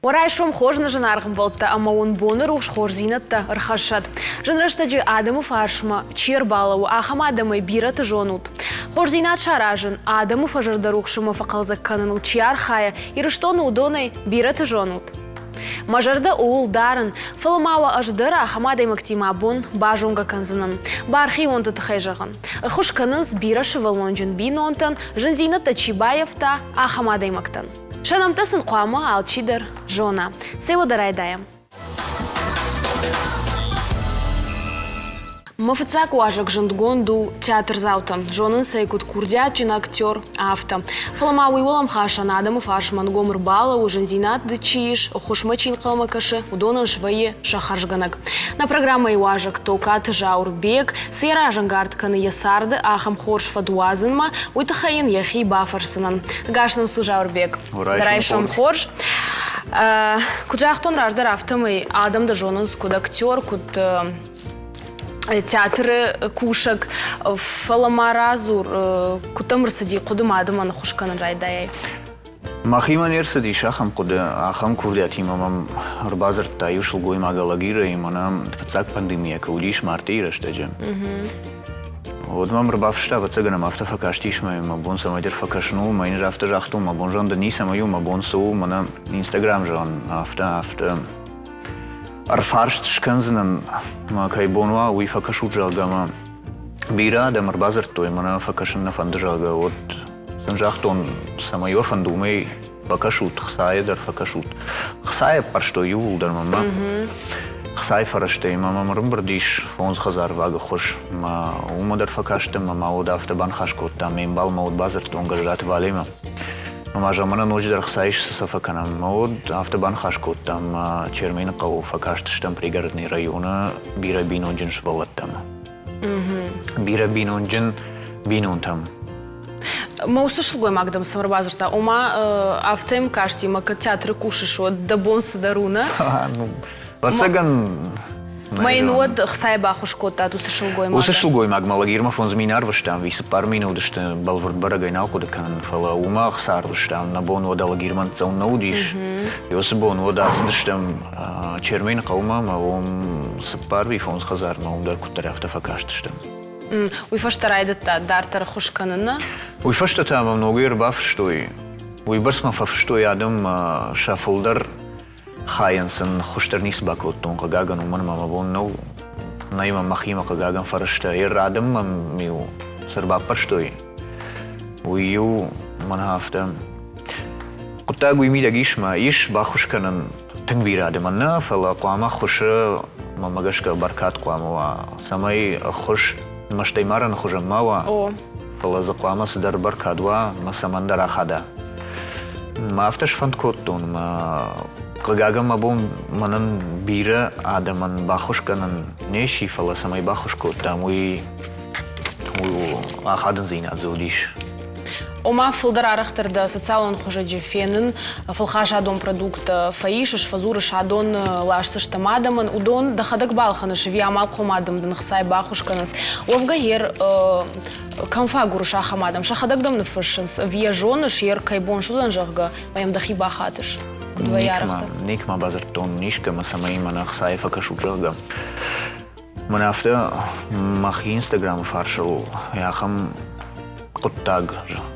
Уӕ райсом хорз нӕ зынаргъ ӕмбӕлттӕ ӕмӕ уын боны рухс хорздзинӕдтӕ ӕрхӕссӕд. Зын рӕстӕджы адӕмы фарсмӕ чи ӕрбалӕууы, ахӕм адӕмӕй бирӕты зонут. Хорздзинад саразын, адӕмы фӕзӕрдӕрухс ӕмӕ фӕхъӕлдзӕг кӕныныл чи архайы, Ирыстоны уыдонӕй бирӕты зонут. Мӕ зӕрдӕ ууыл дарын, фӕлӕ ма уӕ ӕз дӕр ахӕм адӕймӕгтимӕ абон базонгӕ кӕндзынӕн. Бархионты тыххӕй зӕгъын. Ӕххуыс кӕнынц бирӕсывӕллонджын бинонтӕн, зындзинӕдтӕ чи баййӕфта, ахӕм адӕймӕгтӕн. Сӕ нӕмттӕ сын хъуамӕ алчидӕр зона. Цӕй уӕдӕ райдайӕм. Мӕ фыццаг уазӕг зындгонд у театрдзаутӕн. Зонынц ӕй куыд курдиатджын актер, афтӕ. Фӕлӕ ма уый уӕлӕмхасӕн адӕмы фарсмӕ ӕнгом ӕрбалӕууы, зындзинӕдты чи ис, ӕххуысмӕ чи нхъӕлмӕ кӕсы, уыдонӕн свӕййы сӕ хӕрзгӕнӕг. Нӕ программӕйы уазӕг Токаты Зауырбег цы йӕ разӕнгард кӕны йӕ царды ахӕм хорз фӕд уадзынмӕ, уый тыххӕй йын йӕхи бафӕрсдзынӕн. Ӕгас нӕм цу, Зауырбег. Райсом хорз. Куыд загътон раздӕр, афтӕмӕй адӕм дӕ зонынц куыд актер, куыд театры кусӕг. Фӕлӕ ма радзур, куыд дӕм ӕрцыди хъуыды ма адӕмӕн ӕххуыс кӕнын райдайай? Мӕхимӕ не рцыдис ахӕм хъуыды, ахӕм курдиатимӕ мӕм ӕрбадзырдта иу сылгоймаг Алагирӕй, мӕнӕ фыццаг пандемийӕ куы уыдис мартъийы рӕстӕджы. Уӕд мӕм ӕрбафыста, ӕвӕццӕгӕн ӕм афтӕ фӕкастис, мӕ мӕ бон цӕмӕйдӕр фӕкӕсын у, мӕ йын афтӕ загътон, мӕ бон зӕгъын дын ницӕмӕй у, мӕ бон цы у, мӕнӕ Инстаграм зӕгъын, афтӕ, афтӕ. Ӕрфарст скӕндзынӕн, мӕ кӕй бон уа, уый фӕкӕсут, зӕгъгӕ, мӕ бирӕ адӕм ӕрбадзырдтой, мӕнӕ фӕкӕсын нӕ фӕнды, зӕгъгӕ, уӕд сын загътон, цӕмӕй уӕ фӕнды, уымӕй фӕкӕсут, хцайӕ дӕр фӕкӕсут. Хцайӕ ӕппӕрстой иууылдӕр мӕнмӕ. Хцайы фӕрӕзтӕй мӕ мӕм ӕрӕмбырд ис фондз хӕдзарваг ӕххуыс. Мӕ уымӕ дӕр фӕкастӕн ӕмӕ ма уӕд афтӕ баныхас кодтам, ме мбал мӕ уӕд бадзырдтон Гӕззаты Валемӕ. Ӕмӕ замана ноджыдӕр хца ис, цы сӕ фӕкӕнӕм. Мӕ уӕд афтӕ баныхас кодтам, Чермены хъӕуы фӕкастыстӕм Пригородный районы бирӕ бинонджын сывӕллӕттӕм. Бирӕ бинонджын бинонтӕм. Мӕ уыцы сылгоймаг дӕм цӕмӕ ӕрбадзырдта? Ома, афтӕ йӕм касти, мӕ кӕд театры кусыс, уӕд дӕ бон цыдӕр у, нӕ? Ӕвӕццӕгӕн, Мӕ йын уӕд хцайӕ баххуыс кодтат уыцы сылгоймагӕн? Уыцы сылгоймагмӕ лагермӕ 5000 арвыстам, ӕви 4000 уыдысты, бӕлвырд бӕрӕгӕй нал хъуыды кӕнын, фӕлӕ уымӕ ӕхца арвыстам, нӕ бон уӕд лагермӕ ныццӕуын нӕ уыдис. Уыцы бон уӕд ацыдыстӕм Чермены хъӕумӕ ӕмӕ уым цыппар ӕви фондз хӕдзармӕ уым дӕр куыддӕр афтӕ фӕкастыстӕм. Уый фӕстӕ райдыдта дарддӕр ӕххуыс кӕнын, нӕ? Уый фӕстӕ та мӕм ногӕй ӕрбафыстой. Уыйбӕрц мӕ фӕфыстой адӕм сӕ фылдӕр хайӕн сын хуыздӕр ницы бакодтон, хъыгагӕн, уымӕн ӕмӕ мӕ бон нӕу. Нӕй мӕм мӕхимӕ хъыгагӕн фӕрӕзтӕ. Йе адӕм мӕм-иу цы ӕрбаппӕрстой, уый-иу мӕнӕ афтӕ. Хъуыддаг уый мидӕг ис мӕ ис баххуыс кӕнын тынг бирӕ адӕмӕн нӕ, фӕлӕ хъуамӕ ӕххуысы, мӕнмӕ гӕсгӕ, бӕркад хъуамӕ уа, цӕмӕй ӕххуыс мӕстӕймарӕны хуызӕн ма уа, фӕлӕ дзы хъуамӕ цыдӕр бӕркад уа мӕ цӕмӕндӕр ахада. Мӕ афтӕ сфӕнд кодтон, мӕ хъыгагӕн мӕ бон мӕнӕн бирӕ адӕмӕн баххуыс кӕнын не сси, фӕлӕ цӕмӕй баххуыс кодтам, уый ахадындзинад дзы уыдис. Ома, фылдӕр арӕхдӕр дӕ социалон хуызӕджы фенын фӕлхасадон продукттӕ фӕисыс, фӕдзурыс, адон ласдзыстӕм адӕмӕн, уыдон дӕхӕдӕг балхӕныс ӕви амалхъом адӕм дын ӕхцайы баххуыс кӕнынц. Уӕвгӕ ер кӕм фӕагурыс ахӕм адӕм? Сӕхӕдӕг дӕм ныффыссынц ӕви йӕ зоныс, ер кӕй бон суыдзӕн, зӕгъгӕ, ӕмӕ йӕм дӕхи бахатыс? Куыд вӕййы арӕхдӕр? Никмӕ бадзырдтон искӕмӕ, цӕмӕй мӕнӕ ӕхцайы фӕкӕсут, зӕгъгӕ. Мӕн афтӕ мӕхи Инстаграмы фарсыл ахӕм хъуыддаг,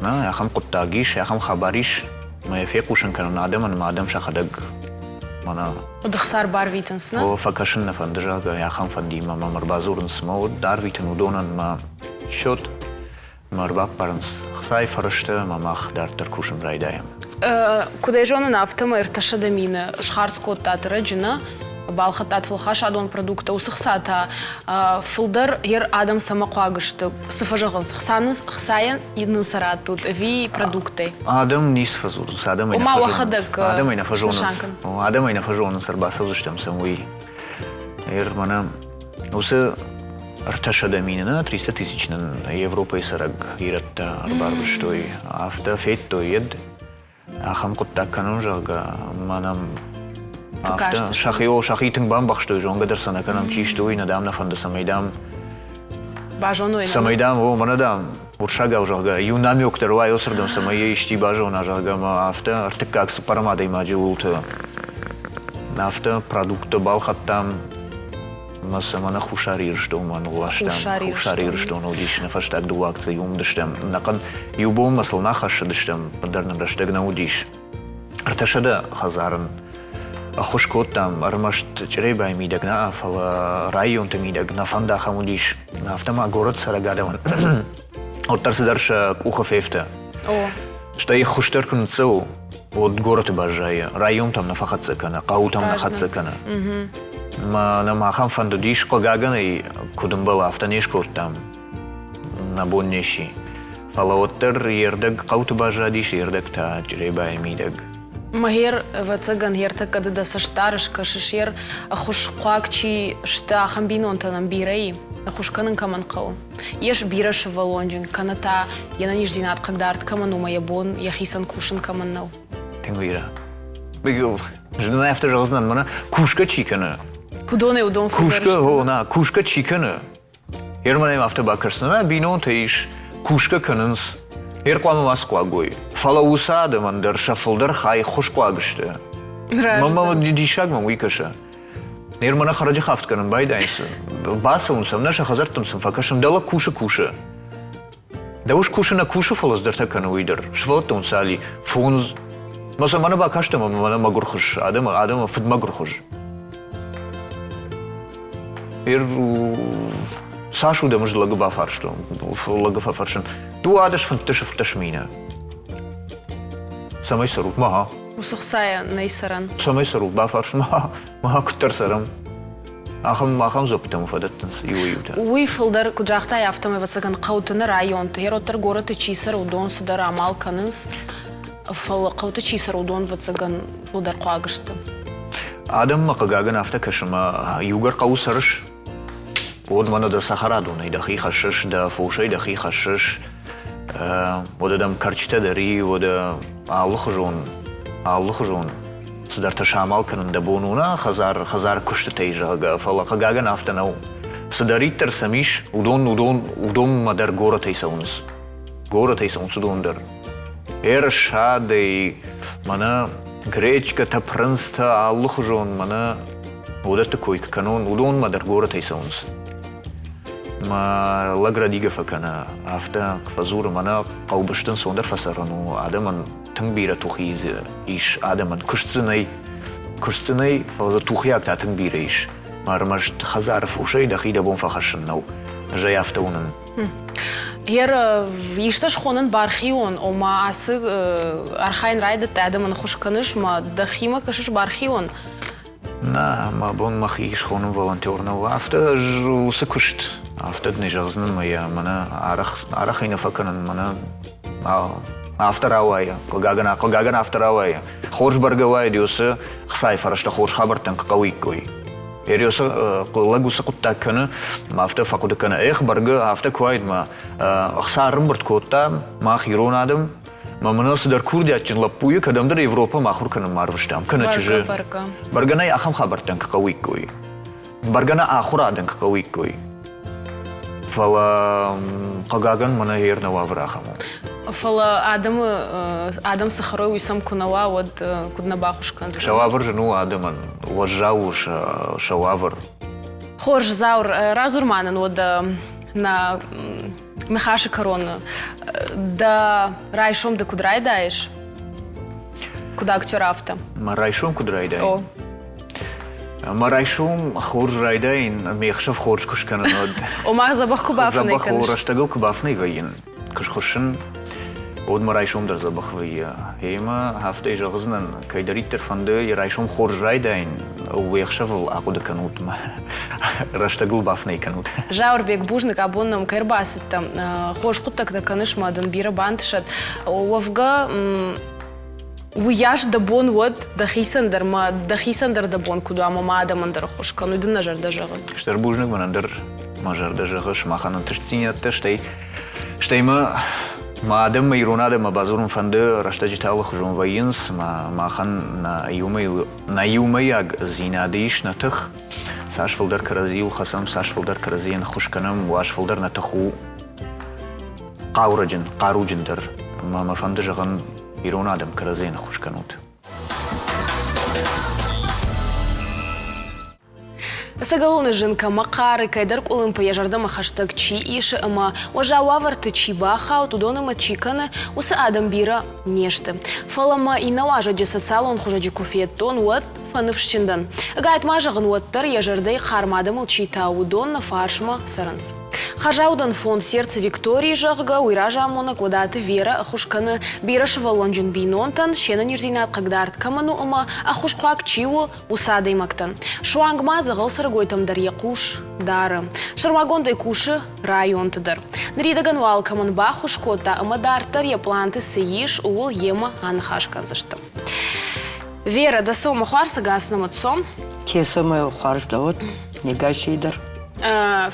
нӕ, ахӕм хъуыддаг ис, ахӕм хабар ис, мӕ йӕ фехъусын кӕнын адӕмӕн, мӕ адӕм сӕхӕдӕг мӕнӕ Удыхсар барвитынц, нӕ? Фӕкӕсын нӕ фӕнды, зӕгъгӕ, ахӕм фӕндимӕ мӕм ӕрбадзурынц, мӕ уд арвитын уыдонӕн мӕ счет. Мӕ ӕрбаппарынц хцайы фӕрӕзтӕ ӕмӕ мах дарддӕр кусын райдайӕм. Куыд ӕй зонын, афтӕмӕй 300 мины схардз кодтат ӕрӕджы, нӕ? Балхӕдтат фӕлхасадон продукттӕ, уыцы хца та фылдӕр ер адӕм цӕмӕ хъуаг сты? Цы фӕзӕгъынц? Хцайӕн нын цы раттут ӕви продукттӕй? Адӕм ницы фӕдзурынц, адӕмӕй нӕ фӕзонынц. Адӕмӕй нӕ фӕзонынц. Адӕмӕй нӕ фӕзонынц, ӕрбацӕудзыстӕм сӕм, уый. Ер мӕнӕ уыцы 300 мины, нӕ, 300 тысяч нын Европӕйы цӕрӕг ирӕттӕ ӕрбарвыстой. Афтӕ федтой йед, ахӕм хъуыддаг кӕнон, зӕгъгӕ, ӕмӕ нӕм афтӕ сӕхи, сӕхи тынг бамбӕхстой, зонгӕ дӕр сӕ нӕ кӕнӕм, чи сты, уый, нӕ дам нӕ фӕнды, цӕмӕй дам базоной. Цӕмӕй дам, о, мӕнӕ дам, уырыссагау, зӕгъгӕ, иу намек дӕр уа еуцырдӕм, цӕмӕй йӕ исчи базона, зӕгъгӕ, ӕмӕ афтӕ ӕртыккаг цыппӕрӕм адӕймаджы уылты. Афтӕ продукттӕ балхӕдтам ӕмӕ сӕ мӕнӕ Хуссар Ирыстонмӕ ныууастам. Хуссар Ирыстоны уыдис нӕ фӕстаг дыууӕ акцийы, уым уыдыстӕм. Ӕнӕхъӕн иу бонмӕ сыл нӕ хӕссыдыстӕм, ӕндӕр нын рӕстӕг нӕ уыдис. 300 хӕдзарын ӕххуыс кодтам, ӕрмӕст Чъребайы мидӕг нӕ, фӕлӕ районты мидӕг нӕ фӕнд ахӕм уыдис. Афтӕ ма горӕт цӕрӕг адӕмӕн уӕддӕр цыдӕр сӕ къухы фефты. Стӕй хуыздӕр куы ныццӕуы, уӕд горӕты баззайы, районтӕм нӕ фӕхӕццӕ кӕны, хъӕутӕм нӕ хӕццӕ кӕны. Мӕ нӕм ахӕм фӕнд уыдис, хъыгагӕн ӕй куыд ӕмбӕлы, афтӕ не скодтам. Нӕ бон не сси. Фӕлӕ уӕддӕр йе рдӕг хъӕуты баззадис, йе рдӕг та Чъребайы мидӕг. Мӕгӕр, ӕвӕццӕгӕн, ӕртӕккӕ ды дӕ цӕст дарыс, кӕсыс, ер ӕххуысхъуаг чи сты, ахӕм бинонтӕ нӕм бирӕ и, ӕххуыс кӕнын кӕмӕн хъӕуы. Ес бирӕ сывӕллонджын, кӕнӕ та йе нӕниздзинад хъыгдард кӕмӕн у ӕмӕ йӕ бон йӕхицӕн кусын кӕмӕн нӕу. Тынг бирӕ. Зын афтӕ зӕгъдзынӕн, мӕнӕ кусгӕ чи кӕны. Уыдонӕй уыдон Кусгӕ, о, на, кусгӕ чи кӕны, Германӕй афтӕ бакӕсдзынӕ, бинонтӕ ис, кусгӕ кӕнынц. Гер хъуамӕ ма схъуаг уой. Фӕлӕ уыцы адӕмӕн дӕр сӕ фылдӕр хай хуысхъуаг сты. Мӕ диссаг мӕм уый кӕсы. Германы хӕрӕджы хафт кӕнын байдайынц. Бацӕуынц ӕм, нӕ сӕ хӕдзӕрттӕм сын фӕкӕсын, дӕлӕ кусы кусы. Дӕ ус кусы нӕ кусы, фӕлӕ цыдӕртӕ кӕны уый дӕр. Сывӕллӕттӕ цали фондз. Мӕ сӕ мӕнӕ бакастӕн ӕмӕ мӕнӕ мӕгуырхуыз, адӕмы, адӕмы фыдмӕгуырхуыз. Цас у дӕ мызд лӕгы бафарстон, лӕгы фӕфӕрсын. 12 15 15 мины. Цӕмӕй цӕрут? Мага. Уыцы хцайӕ нӕй цӕрӕн. Цӕмӕй цӕрут? Бафарсын. Мага, мага куыддӕр цӕрӕм. Ахӕм, ахӕм дзуаппытӕм фӕдӕттынц иуӕй-иутӕ. Уый фылдӕр, куыд загътай, афтӕмӕй, ӕвӕццӕгӕн, хъӕуты нӕ районты, йӕ горӕты чи цӕры, уыдон цыдӕр амал кӕнынц, фӕлӕ хъӕуты чи цӕры, уыдон, ӕвӕццӕгӕн, фылдӕр хъуаг сты. Адӕммӕ, хъыгагӕн, афтӕ кӕсы, ӕмӕ иугӕр хъӕуы цӕрыс, уӕд мӕнӕ дӕ цӕхӕрадонӕй дӕхи хӕссыс, дӕ фосӕй дӕхи хӕссыс, уӕдӕ дӕм кӕрчытӕ дӕр и, уӕдӕ алыхуызон, алыхуызон цыдӕртӕ самал кӕнын дӕ бон у нӕ хӕдзар, хӕдзар куыстытӕй, зӕгъгӕ, фӕлӕ хъыгагӕн афтӕ нӕу. Цыдӕриддӕр сӕм ис, уыдон, уыдон, уыдонмӕ дӕр горӕтӕй цӕуынц. Горӕтӕй цӕуынц уыдон дӕр. Ӕрсадӕй, мӕнӕ гречкӕтӕ, прынцтӕ, алыхуызон мӕнӕ уыдӕтты кой куы кӕнон, уыдонмӕ дӕр горӕтӕй цӕуынц. Мӕ лӕг рӕдигӕ фӕкӕны, афтӕ фӕдзуры, мӕнӕ хъӕубӕсты ӕнцондӕр фӕцӕрын у, адӕмӕн тынг бирӕ тухи ис, адӕмӕн куыст дзы нӕй, куыст дзы нӕй, фӕлӕ дзы тухиаг та тынг бирӕ ис. Ӕрмӕст хӕдзары фосӕй дӕхи дӕ бон фӕхӕссын нӕу. Ӕз ӕй афтӕ уынын. Ер исты схонын бархион, ома ацы архайын райдыдта, адӕмӕн ӕххуыс кӕныс, ма дӕхимӕ кӕсыс бархион? Нӕ, мӕ бон мӕхи схонын волонтер нӕу. Афтӕ ӕз уыцы куыст, афтӕ дын зӕгъдзынӕн мӕ йӕ мӕнӕ арӕх, арӕх ӕй нӕ фӕкӕнын, мӕнӕ афтӕ рауайы, хъыгагӕн, хъыгагӕн афтӕ рауайы. Хорз бӕргӕ уаид, уыцы хцайы фӕрӕзтӕ хорз хабӕрттӕн куы хъӕуиккой. Ериосы лӕг уыцы хъуыддаг кӕны, ӕмӕ афтӕ фӕхъуыды кӕны, эх, бӕргӕ, афтӕ куы уаид, мӕ ӕхца ӕрӕмбырд кодта мах ирон адӕм, мӕ мын цыдӕр курдиатджын лӕппуйы кӕдӕмдӕр Европӕмӕ ахуыр кӕнынмӕ арвыстам, кӕнӕ чызджы. Бӕргӕ. Бӕргӕ нӕй ахӕм хабӕрттӕн куы хъӕуиккой. Бӕргӕ нӕ ахуырадӕн куы хъӕуиккой. Фӕлӕ, хъыгагӕн, мӕнӕ гъер нӕ уавӕр ахӕм у. Фӕлӕ адӕмы адӕм цы хӕрой, уый сӕм куы нӕ уа, уӕд куыд нӕ баххуыс кӕндзысты? Сӕ уавӕр зын у адӕмӕн, уӕззау у сӕ уавӕр. Хорз, Зауыр, радзур ма нын уӕд нӕ ныхасы кӕрон дӕ райсом ды куыд райдайыс? Куыд актер, афтӕ. Мӕ райсом куыд райдайын? О. Мӕ райсом хорз райдайын, ме хсӕв хорз куы скӕнын, уӕд. Ома дзӕбӕх куы бафынӕй кӕныс? Дзӕбӕх рӕстӕгыл куы бафынӕй вӕййын, куы схуыссын, уӕд мӕ райсом дӕр дзӕбӕх вӕййы. Гъемӕ афтӕ зӕгъдзынӕн, кӕйдӕриддӕр фӕнды йӕ райсом хорз райдайын, уе хсӕвыл ахъуыды кӕнут мӕ рӕстӕгыл бафынӕй кӕнут. Зауырбег, бузныг, абон нӕм кӕй ӕрбацыдтӕ. Хорз хъуыддӕгтӕ кӕныс мӕ дын бирӕ бантысӕд. Уӕвгӕ, уыйас дӕ бон уӕд дӕхицӕн дӕр ма дӕхицӕн дӕр дӕ бон куыд уа ӕмӕ ма адӕмӕн дӕр ӕххуыс кӕн, уый дын нӕ зӕрдӕ зӕгъы. Стыр бузныг мӕнӕн дӕр мӕ зӕрдӕ зӕгъы сымахӕн ӕнтыстдзинӕдтӕ, стӕй стӕй мӕ мӕ адӕммӕ, ирон адӕммӕ бадзурын фӕнды, рӕстӕджытӕ алыхуызон вӕййынц, мӕ махӕн нӕ иумӕ нӕ иумӕйагдзинады ис нӕ тых. Цас фылдӕр кӕрӕдзийыл хӕцӕм, цас фылдӕр кӕрӕдзийӕн ӕххуыс кӕнӕм, уас фылдӕр нӕ тых у хъаураджын, хъаруджындӕр. Ӕмӕ мӕ фӕнды зӕгъын, ирон адӕм кӕрӕдзийӕн ӕххуыс кӕнут. Ӕцӕгӕлоны зын кӕмӕ хъары, кӕйдӕр къуылымпы йӕ зӕрдӕмӕ хӕстӕг чи исы ӕмӕ уӕззау уавӕрты чи бахауд, уыдон ӕмӕ чи кӕны, уыцы адӕм бирӕ не сты. Фӕлӕ мӕ иннӕ уазӕджы социалон хуызӕджы куы федтон, уӕд фӕныфсджын дӕн. Ӕгайтма зӕгъын, уӕддӕр йӕ зӕрдӕйы хъарм адӕмыл чи тауы, уыдон нӕ фарсмӕ цӕрынц. Хӕрзаудӕн фонд «Сердце Виктории», зӕгъгӕ, уый разамонӕг Уӕдаты Верӕ ӕххуыс кӕны бирӕсывӕллонджын бинонтӕн, се нӕниздзинад хъыгдард кӕмӕн у ӕмӕ ӕххуысхъуаг чи у, уыцы адӕймӕгтӕн. Суанг ма дзӕгъӕл цӕрӕгойтӕм дӕр йӕ хъус дары. Сӕрмагондӕй кусы районты дӕр. Ныридӕгӕн уал кӕмӕн баххуыс кодта ӕмӕ дарддӕр йӕ пъланты цы ис, ууыл йемӕ аныхас кӕндзысты. Вера, дӕ сомы хуарз ӕгас нӕмӕ цом. Ке сомӕ хуарз дӕуӕд, не гасей дӕр.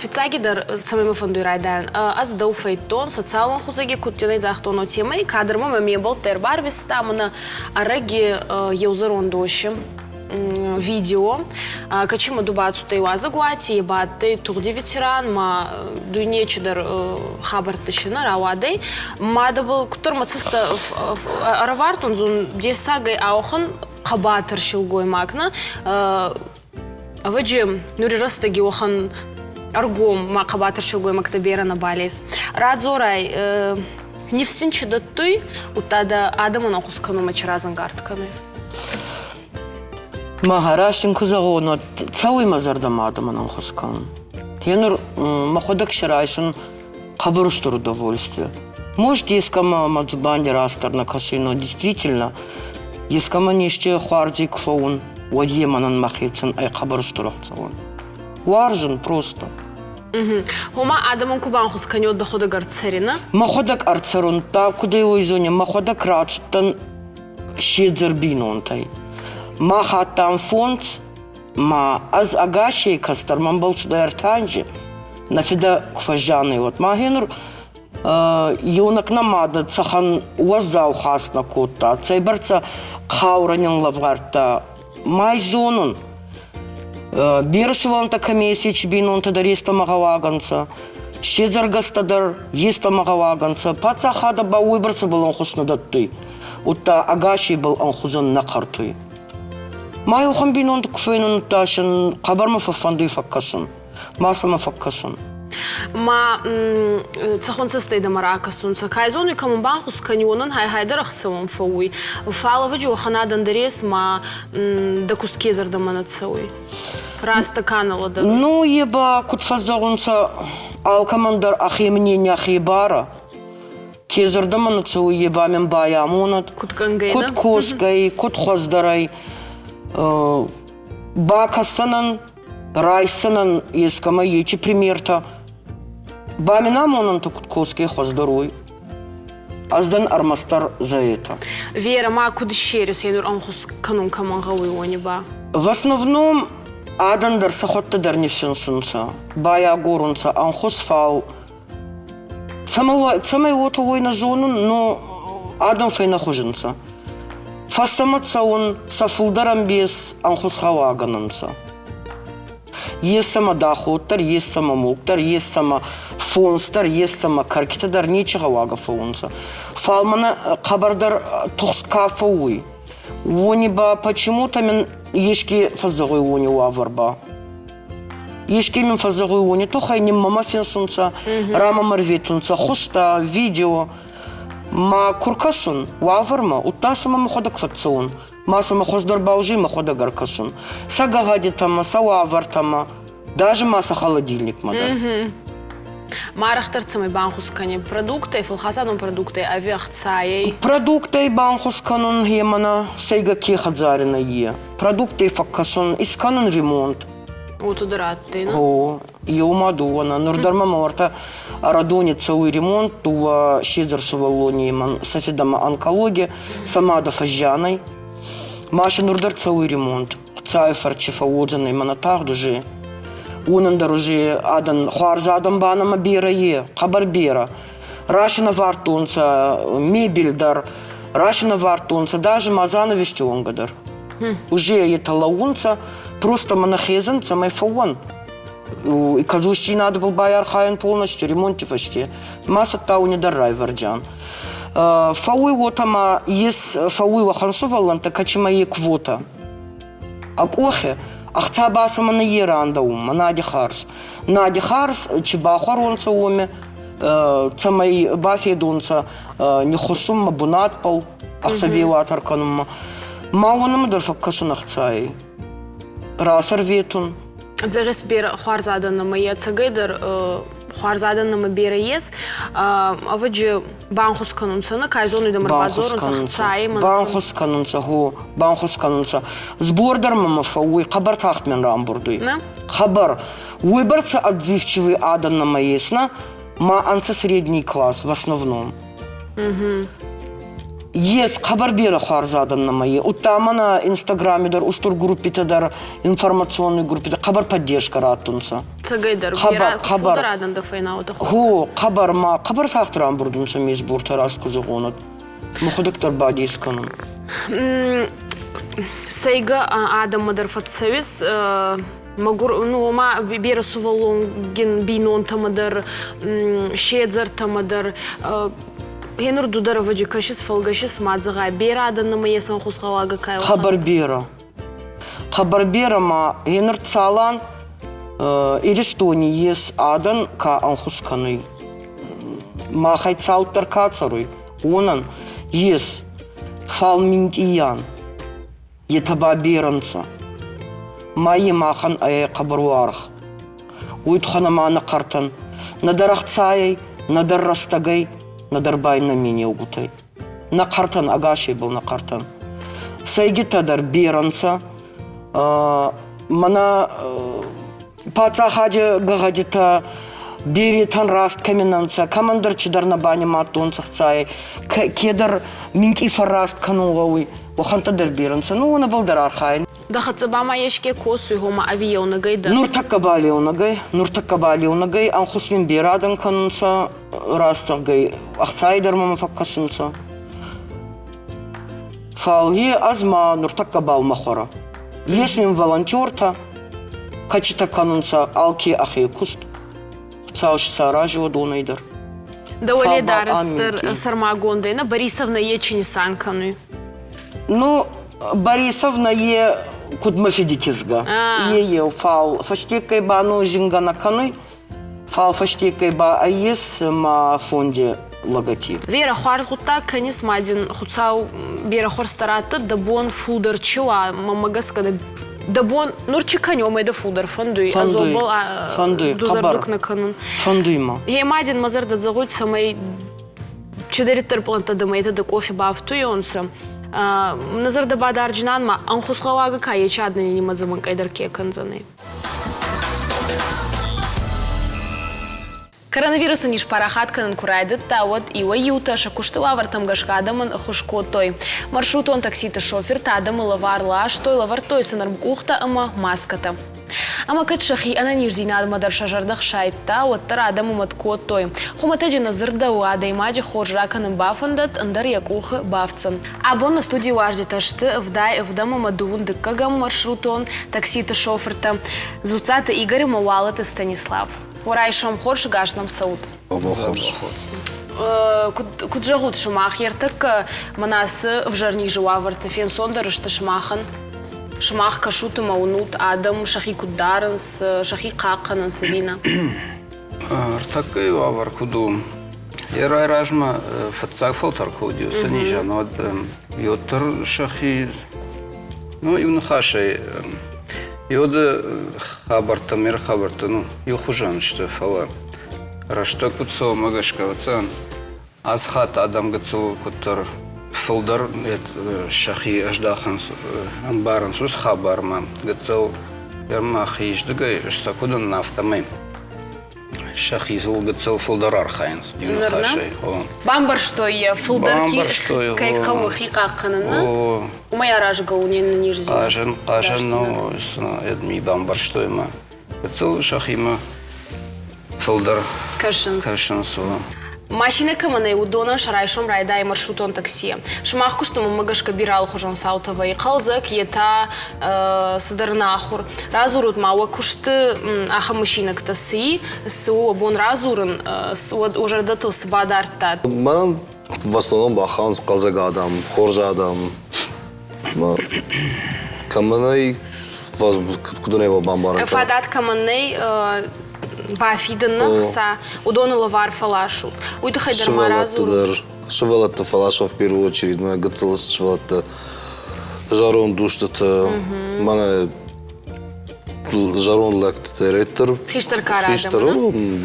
Фиццагидӕр, цӕмӕй мӕ фӕндуй райдайӕн, ӕз дӕу фӕйдтон социалон хузӕги кудтенӕй загътон темӕй, кадрмӕ мӕ ме мбӕлттӕ ӕрбарвиста, мӕнӕ ӕрӕги еузӕронд уоси видео, кӕчи ду бацудтӕй уазӕгуати, бадтӕй тугъди ветеран, ма дуйне чидӕр хабӕрттӕ си нӕ рауадӕй. Мадӕбӕл куддӕр мӕ цӕстӕ ӕрӕвардтон, зун дессагӕй аухӕн хъӕбатӕр силгоймаг нӕ Ӕвӕджи, нури рӕстӕги уӕхӕн ӕргом ма хъӕбатӕр силгоймӕгтӕ берӕ нӕбал ес. Радзорай, нифс син чи дӕттуй, удта дӕ адӕмӕн ӕнхус кӕнунмӕ чи разӕнгард кӕнуй? Мӕ раст ин ку зӕгъон, уӕд цӕуй мӕ зӕрдӕмӕ адӕмӕн ӕнхус кӕнун. Гъенур мӕхуӕдӕг си райсун хъӕбӕр устур удовольствие. Может, ескӕмӕ мӕ дзубанди растдӕр нӕ кӕсуй, но действительно, ескӕмӕн еске хуарзи ку фӕуун, уӕд е мӕнӕн мӕхецӕн ӕй хъӕбӕр устур ӕхцӕуӕн. Уарзун просто. Гъома адӕмӕн ку банхус кӕниод дӕхуӕдӕг ӕрцӕринӕ? Мӕхуӕдӕг ӕрцӕрун, та кудӕй уой зони, мӕхуӕдӕг рацудтӕн седзӕр бийнонтӕй. Мах адтан фондз, ма ӕз ӕгасей кӕстӕр мӕнбӕл цудӕй ӕртӕ анзи. Нӕ фидӕ ку фӕззиан ӕй, уӕд ма гъенур еунӕг нӕ мадӕ цӕхӕн уӕззау хӕс нӕ кодта, цӕйбӕрцӕ хъаурӕ нин лӕвардта, ма зонун. Берӕ сувӕллӕнттӕ кӕми ес, еци бийнонтӕ дӕр естӕмӕ гъӕуагӕ нцӕ. Седзӕргӕстӕ дӕр естӕмӕ гъӕуагӕ нцӕ. Паддзахадӕ ба уойбӕрцӕбӕл ӕнхус нӕ дӕттуй, удта ӕгасебӕл ӕнхузӕн нӕ хъӕртуй. Ма еухӕн бийнонтӕ ку фенун, удта син хъӕбӕр мӕ фӕффӕндуй фӕккӕсун. Ма сӕмӕ фӕккӕсун. Ма цӕхуӕн цӕстӕй дӕмӕ ракӕсунцӕ? Кай зонуй, кӕмӕн банхус кӕниуонӕн хай-хайдӕр ӕхцӕуӕн фӕууй. Фал ӕвӕджи уӕхӕн адӕн дӕр ес, ма дӕ куст ке зӕрдӕмӕ нӕ цӕуй? Раст ка нӕ лӕдӕруй? Ну, е ба, куд фӕззӕгъунцӕ, алкӕмӕн дӕр ӕхе мнение ӕхе барӕ. Ке зӕрдӕмӕ нӕ цӕуй, е ба мин байамонӕд. Куд кӕнгӕй, Куд косгӕй, куд хуӕздӕрӕй. Бакӕсӕнӕн райсдзӕнӕн ескӕмӕй ечи примертӕ. Ба мин амонӕнтӕ куд косгӕй хуӕздӕр уой. Ӕз дӕн ӕрмӕстдӕр за это. Вера, ма куд иссерис енур ӕнхус кӕнун кӕмӕн гъӕуй, уони ба? В основном адӕн дӕр сӕхуӕдтӕ дӕр ниффинсунцӕ, байагорунцӕ ӕнхус, фал цӕмӕй уотӕ уой нӕ зонун, но адӕм фӕйнӕхуз ӕнцӕ. Фӕстӕмӕ цӕун, сӕ фулдӕр ӕмбес ӕнхусгъӕуагӕ нцӕ. Ес сӕмӕ доход дӕр, ес сӕмӕ мулк дӕр, ес сӕмӕ фонс дӕр, ес сӕмӕ кӕркитӕ дӕр нечи гъӕуагӕ фӕуунцӕ. Фал мӕнӕ хъӕбӕрдӕр тухст ка фӕууй, уони ба почему-то мин еске фӕззӕгъуй уони уавӕр ба. Еске мин фӕззӕгъуй уони туххӕй ниммӕмӕ финсунцӕ, рамӕмӕ рветунцӕ хузтӕ, видео. Ма ку ркӕсун уавӕрмӕ, удта сӕмӕ мӕхуӕдӕг фӕццӕун, ма сӕмӕ хуӕздӕр баужи мӕхуӕдӕг ӕркӕсун. Сӕ гӕгъӕдитӕмӕ, сӕ уавӕртӕмӕ, даже ма сӕ холодильникмӕ дӕр. Ма арӕхдӕр цӕмӕй банхус кӕни? Продукттӕй, фӕлхасадон продукттӕй ӕви ӕхцайӕй? Продукттӕй банхус кӕнун емӕнӕ сӕйгӕ ке хӕдзари нӕййе. Продукттӕй фӕккӕсун, искӕнун ремонт. Уотӕ дӕр адтӕй, нӕ? О, еума дууӕ нӕ. Нур дӕр ма мӕ уӕртӕ Ӕрӕдони цӕуй ремонт, дууӕ седзӕр сувӕллони мӕн сӕ федӕмӕ онкологи, сӕ мадӕ фӕззиан ӕй. Ма си нур дӕр цӕуй ремонт. Хуцауи фӕрци фӕууодзӕнӕй мӕнӕ тагъд уже. Уонӕн дӕр уже адӕн, хуарз адӕн ба нӕмӕ берӕ е, хъӕбӕр берӕ. Расинӕвардтонцӕ мебель дӕр, расинӕвардтонцӕ даже ма занавести уӕнгӕ дӕр. Уже етӕ лӕуунцӕ, просто мӕнӕ хезӕн, цӕмӕй фӕууӕн. Кӕдзосдзийнадӕбӕл байархайӕн полностью ремонти фӕсте. Ма цӕттӕ уни дӕр райвӕрдзиан. Фӕууй уотӕ ма ес фӕууй уӕхӕн сувӕллӕнттӕ, кӕцимӕ е квота. А къохе. Ӕхца ба сӕмӕ нӕ ерандӕумӕ, нади харз. Нади харз чи бахуӕронцӕ уоми, цӕмӕй бафедонцӕ ниххуссунмӕ бунатбӕл, ӕхсӕвеуат ӕркӕнунмӕ. Ма уонӕмӕ дӕр фӕккӕсун ӕхцайӕй. Рацӕрветун. Зӕгъис берӕ хуарз адӕнмӕ ӕцӕгӕйдӕр хуарз адӕнмӕ берӕ ес. Ӕвӕджи банхус кӕнунцӕ, нӕ кай зонуй дӕмӕ бадзорунцӕ хцайи Банхус кӕнунцӕ, гъо, банхус кӕнунцӕ. Сбор дӕр мӕмӕ фӕууй, хъӕбӕр тагъд мин рамбурдуй. Хъӕбӕр. Уойбӕрцӕ отзывчивый адӕн нӕмӕ ес, нӕ? Ма ӕнцӕ средний класс в основном. Ес хъӕбӕр берӕ хуарз адӕн нӕмӕ е. Удта ма нӕ Инстаграме дӕр устур группитӕ дӕр, информационный группитӕ хъӕбӕр поддержка раттунцӕ. Цӕгӕйдӕр, хъӕбӕр, хъӕбӕр. Фулдӕр адӕн дӕ фӕйнаутӕ. Гъо, хъӕбӕр ма хъӕбӕр тагъд рамбурдунцӕ ме сбортӕ раст ку зӕгъон. Мӕхуӕдӕг дӕр бадес кӕнун. Сӕйгӕ адӕммӕ дӕр фӕццӕуис, мӕгур, ну, ома берӕ сувӕллонгин бийнонтӕмӕ дӕр, седзӕртӕмӕ дӕр. Гьенур ду дӕр ӕвӕджи кӕсис, фӕлгӕсис ма зӕгъай, берӕ адӕн нӕмӕ ес ӕнхусгъӕуагӕ кай Хъӕбӕр берӕ. Хъӕбӕр берӕ ма гьенур цалан Иристони ес адӕн ка ӕнхус кӕнуй. Махӕй цауддӕр ка цӕруй, уонӕн ес, фал минкъийӕн. Етӕ ба берӕ нцӕ. Ма е махӕн ӕй хъӕбӕр уаргъ. Уой туххӕн ӕма нӕ хъӕртӕн нӕдӕр ӕхцайӕй, нӕдӕр рӕстӕгӕй, нӕдӕр ба иннӕ менеугутӕй. Нӕ хъӕртӕн, ӕгасебӕл нӕ хъӕртӕн. Сӕйгитӕ дӕр берӕ нцӕ. Мӕнӕ паддзахади гӕгъӕдитӕ беретӕн раст кӕми нӕ нцӕ, кӕмӕндӕр чидӕр нӕ банимадтонцӕ хцайӕй, кедӕр минкъий фӕрраст кӕнун гъӕуй, уӕхӕнттӕ дӕр берӕ нцӕ. Ну, уонӕбӕл дӕр архайӕн. Дӕ хӕццӕ ба ма еске косуй, гъома ӕви еунӕгӕй дӕр? Нуртӕккӕ ба еунӕгӕй, нуртӕккӕ ба еунӕгӕй ӕнхус мин берӕ адӕн кӕнунцӕ, раст зӕгъгӕй, ӕхцайи дӕр мӕмӕ фӕккӕсунцӕ. Фал е ӕз ма нуртӕккӕ бал мӕ хуӕрӕ. Ес мин волонтертӕ, кӕчитӕ кӕнунцӕ алке ӕхе куст. Хуцау си сӕ арази уодонӕй дӕр. Дӕ уӕледарӕс дӕр сӕрмагондӕй нӕ Борисовна е чи нисан кӕнуй? Ну, Борисовна е куд мӕ фиди кизгӕ. Е еу, фал фӕстеггӕй ба ну зингӕ нӕ кӕнуй. Фал фӕстеггӕй ба ес ма фонди логотип. Вера, хуарз гъуддаг кӕнис, ма дин Хуцау берӕ хуӕрзтӕ раттӕд, дӕ бон фулдӕр чи уа, мӕмӕ гӕсгӕ дӕ бон нур чи кӕни, уомӕй дӕ фулдӕр фӕндуй. Фӕндуй, фӕндуй, хъӕбӕр нӕ кӕнун. Фӕндуй ма. Гъе ма дин мӕ зӕрдӕ зӕгъуй, цӕмӕй чидӕриддӕр пълӕнттӕ дӕмӕ етӕ дӕ къохи бафтуйонцӕ. Нӕ зӕрдӕ бадарджинан ма ӕнхусгъӕуагӕ ка ечи адӕни нимӕдзӕ мӕнкъӕйдӕр ке кӕндзӕнӕй. Коронавирусы низ парахат кӕнын куы райдыдта, уӕд иуӕй-иутӕ сӕ куысты уавӕртӕм гӕсгӕ адӕмӕн ӕххуыс кодтой. Маршрутон такситы шофыртӕ адӕмы лӕвар ластой, лӕвӕрдтой сын ӕрмкъухтӕ ӕмӕ маскӕтӕ. Ӕмӕ кӕд сӕхи ӕнӕниздзинадмӕ дӕр сӕ зӕрдӕ хсайдта, уӕддӕр адӕмы мӕт кодтой. Хуымӕтӕджы нӕ дзырдӕуы, адӕймаджы хорз ракӕнын бафӕндӕд, ӕндӕр йӕ къухы бафтдзӕн. Абон нӕ студийы уазджытӕ сты ӕвдай ӕвдӕм ӕмӕ дыууын дыккӕгӕм маршрутон такситы шофыртӕ Дзуццаты Игорь ӕмӕ Уалыты Станислав. Уӕ райсом хорз, ӕгас нӕм цӕут. Хорз. Куыд зӕгъут сымах, ӕртӕккӕ мӕнӕ ацы ӕвзӕр низы уавӕрты фенцондӕр сты сымахӕн? Сымах кӕсут ӕмӕ уынут, адӕм сӕхи куыд дарынц, сӕхи хъахъхъӕнынц ӕви нӕ? Ӕртӕккӕйы уавӕр куыд у? Йӕ райразмӕ фыццаг фӕлтӕр куы уыди уыцы низӕн, уӕд уӕддӕр сӕхи, ну, иу ныхасӕй, йоды хабӕрттӕ, ме рхабӕрттӕ, ну, иухуызӕн сты, фӕлӕ рӕстӕг куыд цӕуы, уымӕ гӕсгӕ, ӕвӕццӕгӕн, Ацы хатт адӕм гыццыл куыддӕр фылдӕр сӕхи ӕздахынц, ӕмбарынц уыцы хабармӕ. Гыццыл мӕхи сӕ куыд уынын, афтӕмӕй сӕхицыл гыццыл фылдӕр архайынц иу ныхасӕй. Бамбӕрстой йӕ, фылдӕр кӕй хъӕуы хи хъахъхъӕнын, уымӕй аразгӕ у не нӕниздзинад. Хъазӕн, хъазӕн нӕу, бамбӕрстой мӕ. Гыццыл сӕхимӕ фылдӕр кӕсынц. Кӕсынц. Машинӕ кӕмӕн ӕй, уыдонӕн сӕ райсом райдайы маршрутон таксийӕ. Сымах куысты мӕнмӕ гӕсгӕ бирӕ алыхуызон цаутӕ вӕййы. Хъӕлдзӕг, йе та цыдӕр ӕнахуыр. Радзурут ма, уӕ куысты ахӕм мысинӕгтӕ цы и, цы у уӕ бон радзурын, уӕд уӕ зӕрдӕтыл цы бадардтат? Мӕнӕн в основном бахауынц хъӕлдзӕг адӕм, хорз адӕм. Кӕмӕн ӕй. Куыд ын ӕй бамбарын кӕнон? Фадат кӕмӕн нӕй бафидын ӕхца, уыдоны лӕвар фӕласут. Уый тыххӕй дӕр ма радзурут. дӕр сывӕллӕтты фӕласӕм в первую очередь, мӕ гыццыл сывӕллӕтты, зӕронд устыты, мӕнӕ зӕронд лӕгты директор. Хистӕр кары Хистӕр,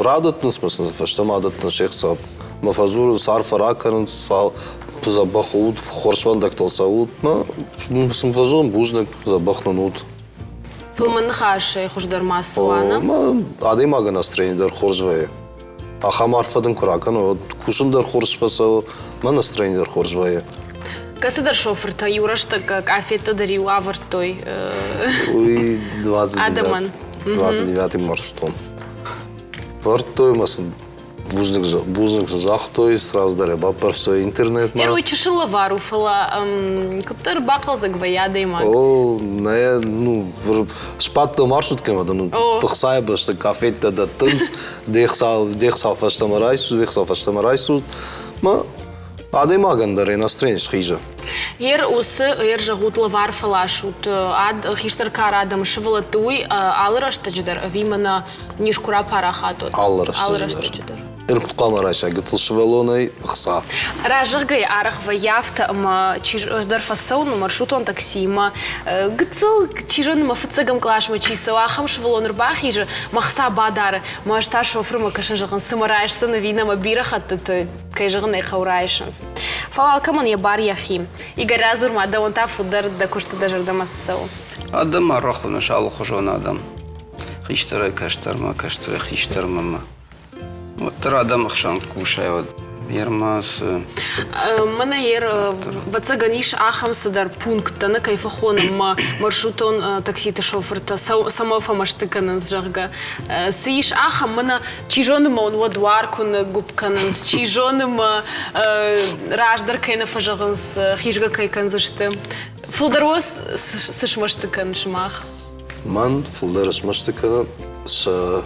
радӕттынц мӕ сын фӕстӕмӕ адӕттынц се хца. Мӕ фӕдзурынц, арфӕ ракӕнынц, дзӕбӕх ут, хорз фӕндӕгтыл цӕут. Мӕ сын фӕзӕгъын бузныг, дзӕбӕх нын ут. Фӕлмӕн ныхасӕй хуыздӕр ма цы уа, нӕ? Адӕймагӕн настроени дӕр хорз вӕййы. Ахӕм арфӕ дын куы ракӕна, уӕд кусын дӕр хорз фӕцӕуы, мӕ настроени дӕр хорз вӕййы. Кӕцыдӕр шофыртӕ иу рӕстӕг къафеттӕ дӕр-иу авӕрдтой Уый адӕмӕн. 29 маршрутон. Вӕрдтой ма сын бузныг, бузныг загътой, сразу дӕр баппӕрстой интернетмӕ. Уый чысыл лӕвар у, фӕлӕ куыддӕр бахъӕлдзӕг вӕййы адӕймаг. О, нӕ, ну, сбадтон маршруткӕмӕ, ну, хцайы бӕсты кафеттӕ дӕттынц, де хца фӕстӕмӕ райсут, де хца фӕстӕмӕ райсут. Ма адӕймагӕн дӕр йӕ настроени схизы. Ер уыцы, ер зӕгъут, лӕвар фӕласут, ад хистӕр кары адӕмы сывӕллӕтты уый алы рӕстӕджы дӕр ӕви мӕнӕ низ куы рапарахат уӕд? Алы рӕстӕджы дӕр. Ир куыд хъуамӕ райса гыццыл сывӕллонӕй хца? Разӕгъгӕй арӕх вӕййы афтӕ, ӕмӕ чи ӕз дӕр фӕцӕуын маршрутон таксимӕ, гыццыл, чи зоны, мӕ фыццӕгӕм къласмӕ чи цӕуы, ахӕм сывӕллон ӕрбахизы, мӕ хца бадары, мӕ ӕз та шофырмӕ кӕсын, зӕгъын, цымӕ райсдзӕн ӕви нӕ, мӕ бирӕ хӕттыты, кӕй зӕгъын ӕй хъӕуы, райсынц. Фӕлӕ алкӕмӕн йӕ бар йӕхи. Игорь, радзур ма, дӕуӕн та фылдӕр дӕ куысты дӕ зӕрдӕмӕ цы цӕуы? Адӕм арӕх уыныс алыхуызон адӕм. Хистӕрӕй кӕстӕрмӕ, кӕстӕрӕй хистӕрмӕ ма. Уӕддӕр адӕмы хсӕн кусай, уӕд ерма цы. Мӕнӕ ер ӕвӕццӕгӕн ис ахӕм цыдӕр пункттӕ, нӕ кӕй фӕхонӕм мӕ маршрутон такситы шофыртӕ цӕмӕ фӕмӕсты кӕнынц, зӕгъгӕ. Цы ис ахӕм, мӕнӕ чи зоны мӕ уын уӕ дуар куы ныггуыпп кӕнынц, чи зоны мӕ раздӕр кӕй нӕ фӕзӕгъынц, хизгӕ кӕй кӕндзысты. Фылдӕр уӕ цы смӕсты кӕны сымах? Мӕн фылдӕр смӕсты кӕны сӕ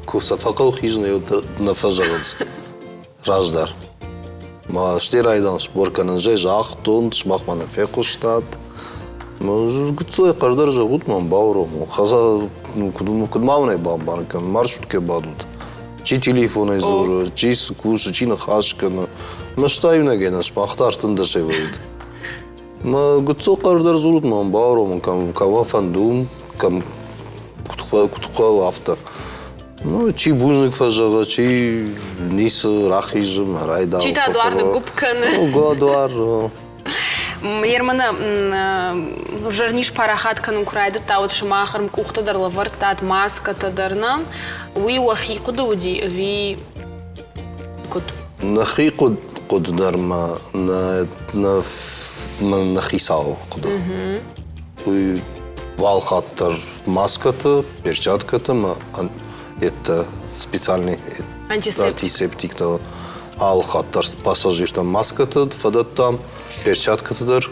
куы сӕ фӕхъӕуы хизын, нӕ фӕзӕгъынц раздӕр. Ма стӕй райдам сбор кӕнын, зӕй загътон, сымах мӕ нӕ фехъуыстат. Гыццылӕй хъӕрдӕр зӕгъут, мӕн бауромон. Хӕдзар куыд ма уын ӕй бамбарын кӕнын, маршруткӕ бадут. Чи телефонӕй дзуры, чи цы кусы, чи ныхас кӕны. Мӕ иунӕгӕй нӕ сымах та ӕртындӕсӕй вӕййут. Мӕ гыццыл хъӕрдӕр дзурут, мӕн бауромын, кӕм кӕмӕ фӕнды, кӕм куыд хъӕуы, афтӕ. Ну, чи бузныг фӕзӕгъы, чи ницы рахизы, мӕ райдауы. Чи та дуар ныггуыпп кӕны. Ну, дуар. Ерманы ӕвзӕр низ парахат кӕнын куы райдыдта, уӕд сымах ӕрмкъухтӕ дӕр лӕвӕрдтат, маскӕтӕ дӕр нӕ. Уый уӕхи хъуыды уыди ӕви куыд? Нӕхи хъуыды дӕр ма нӕ нӕ хицауы хъуыды. Уый уал хатт дӕр маскӕты, перчаткӕты ӕмӕ это специальный антисептиктӕ алы хатт дӕр пассажиртӕн маскӕты фӕдӕттам, перчаткӕты дӕр.